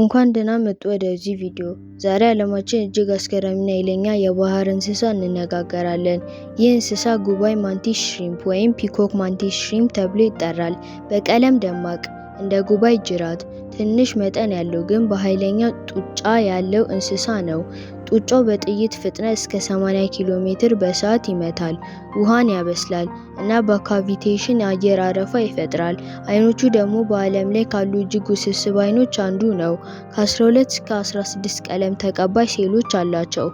እንኳን ደህና መጡ ወደዚህ ቪዲዮ። ዛሬ ዓለማችን እጅግ አስገራሚና ኃይለኛ የባህር እንስሳ እንነጋገራለን። ይህ እንስሳ ጉባይ mantis shrimp ወይም peacock mantis shrimp ተብሎ ይጠራል። በቀለም ደማቅ፣ እንደ ጉባይ ጅራት፣ ትንሽ መጠን ያለው ግን በኃይለኛ ጡጫ ያለው እንስሳ ነው። ጡጫው በጥይት ፍጥነት እስከ 80 ኪሎ ሜትር በሰዓት ይመታል፣ ውሃን ያበስላል እና በ cavitation አየር አረፋ ይፈጥራል። አይኖቹ ደግሞ በዓለም ላይ ካሉ እጅግ ውስብስብ አይኖች አንዱ ነው። ከ12 እስከ 16 ቀለም ተቀባይ ሴሎች አላቸው፣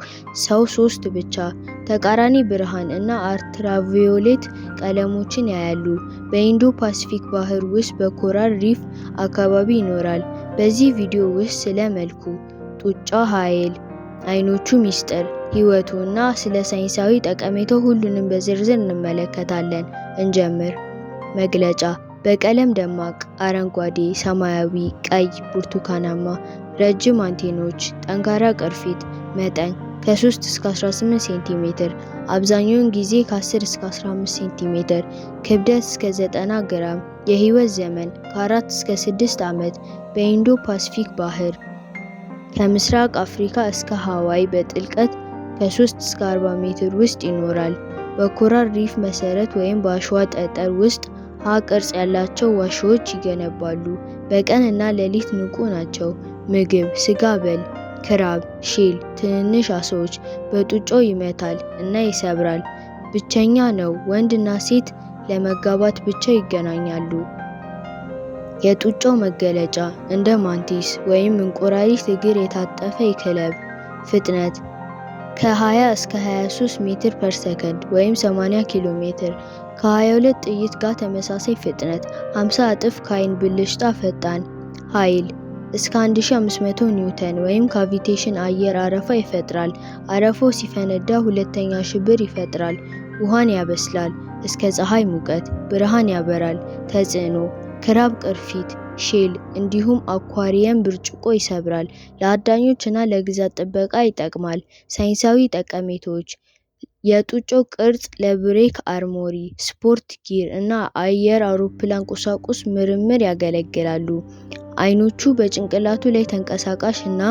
ሰው ሶስት ብቻ። ተቃራኒ ብርሃን እና አልትራቫዮሌት ቀለሞችን ያያሉ። በኢንዶ ፓሲፊክ ባህር ውስጥ በ coral reef አካባቢ ይኖራል። በዚህ ቪዲዮ ውስጥ ስለ መልኩ፣ ጡጫ ኃይል፣ አይኖቹ ሚስጥር፣ ህይወቱ እና ስለ ሳይንሳዊ ጠቀሜታው ሁሉንም በዝርዝር እንመለከታለን። እንጀምር። መግለጫ፦ በቀለም ደማቅ አረንጓዴ፣ ሰማያዊ፣ ቀይ፣ ብርቱካናማ፣ ረጅም አንቴናዎች፣ ጠንካራ ቅርፊት፣ መጠን ከ3 እስከ 18 ሴንቲሜትር፣ አብዛኛውን ጊዜ ከ10 እስከ 15 ሴንቲሜትር፣ ክብደት እስከ 90 ግራም፣ የህይወት ዘመን ከ4 እስከ 6 ዓመት፣ በኢንዶ ፓሲፊክ ባህር ከምስራቅ አፍሪካ እስከ ሃዋይ በጥልቀት ከ3 እስከ 40 ሜትር ውስጥ ይኖራል። በ coral reef መሰረት ወይም በአሸዋ ጠጠር ውስጥ ሀ ቅርጽ ያላቸው ዋሻዎች ይገነባሉ። በቀን እና ሌሊት ንቁ ናቸው። ምግብ፦ ስጋ በል፣ crab፣ shell፣ ትንንሽ ዓሦች። በጡጫው ይመታል እና ይሰብራል። ብቸኛ ነው፣ ወንድ እና ሴት ለመጋባት ብቻ ይገናኛሉ። የጡጫው መገለጫ፦ እንደ mantis ወይም እንቁራሪት እግር የታጠፈ ክለብ። ፍጥነት ከ20 እስከ 23 ሜትር per ሰከንድ (80 ኪሎ ሜትር)፣ ከ22 ጥይት ጋር ተመሳሳይ ፍጥነት፣ 50 እጥፍ ከዓይን ብልጭታ ፈጣን። ኃይል እስከ 1500 ኒውተን (cavitation አየር አረፋ ይፈጥራል። አረፋው ሲፈነዳ ሁለተኛ ሽብር ይፈጥራል። ውሃን ያበስላል፣ እስከ ፀሐይ ሙቀት፣ ብርሃን ያበራል። ተጽዕኖ፦ crab ቅርፊት፣ shell እንዲሁም aquarium ብርጭቆ ይሰብራል። ለአዳኞች እና ለግዛት ጥበቃ ይጠቅማል። ሳይንሳዊ ጠቀሜታዎች፦ የጡጫው ቅርጽ ለ brake armory፣ sport gear እና አየር አውሮፕላን ቁሳቁስ ምርምር ያገለግላሉ። አይኖቹ በጭንቅላቱ ላይ ተንቀሳቃሽ እና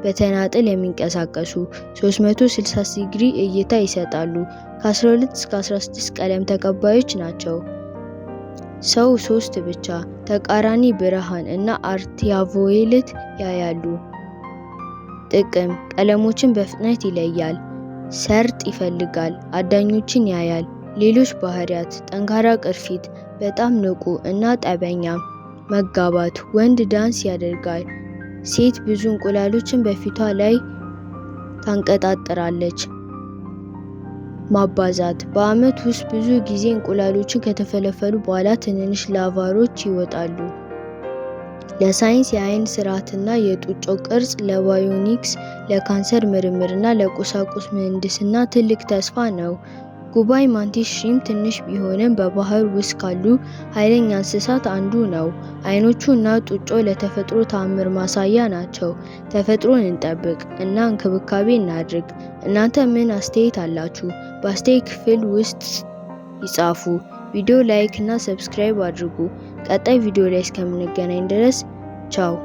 በተናጠል የሚንቀሳቀሱ 360 ዲግሪ እይታ ይሰጣሉ። ከ12 እስከ 16 ቀለም ተቀባዮች ናቸው። ሰው ሶስት ብቻ። ተቃራኒ ብርሃን እና አልትራቫዮሌት ያያሉ። ጥቅም፦ ቀለሞችን በፍጥነት ይለያል፣ ሰርጥ ይፈልጋል፣ አዳኞችን ያያል። ሌሎች ባህሪያት፦ ጠንካራ ቅርፊት፣ በጣም ንቁ እና ጠበኛ። መጋባት፦ ወንድ ዳንስ ያደርጋል፣ ሴት ብዙ እንቁላሎችን በፊቷ ላይ ታንቀጣጥራለች። ማባዛት፦ በዓመት ውስጥ ብዙ ጊዜ እንቁላሎች ከተፈለፈሉ በኋላ ትንንሽ ላርቫዎች ይወጣሉ። ለሳይንስ የአይን ስርዓትና የጡጫው ቅርጽ ለ bionics፣ ለካንሰር ምርምር እና ለቁሳቁስ ምህንድስና ትልቅ ተስፋ ነው። ጉባይ mantis shrimp ትንሽ ቢሆንም በባህር ውስጥ ካሉ ኃይለኛ እንስሳት አንዱ ነው። አይኖቹ እና ጡጫው ለተፈጥሮ ተአምር ማሳያ ናቸው። ተፈጥሮን እንጠብቅ እና እንክብካቤ እናድርግ። እናንተ ምን አስተያየት አላችሁ? በአስተያየት ክፍል ውስጥ ይጻፉ። ቪዲዮ like እና subscribe አድርጉ። ቀጣይ ቪዲዮ ላይ እስከምንገናኝ ድረስ ቻው።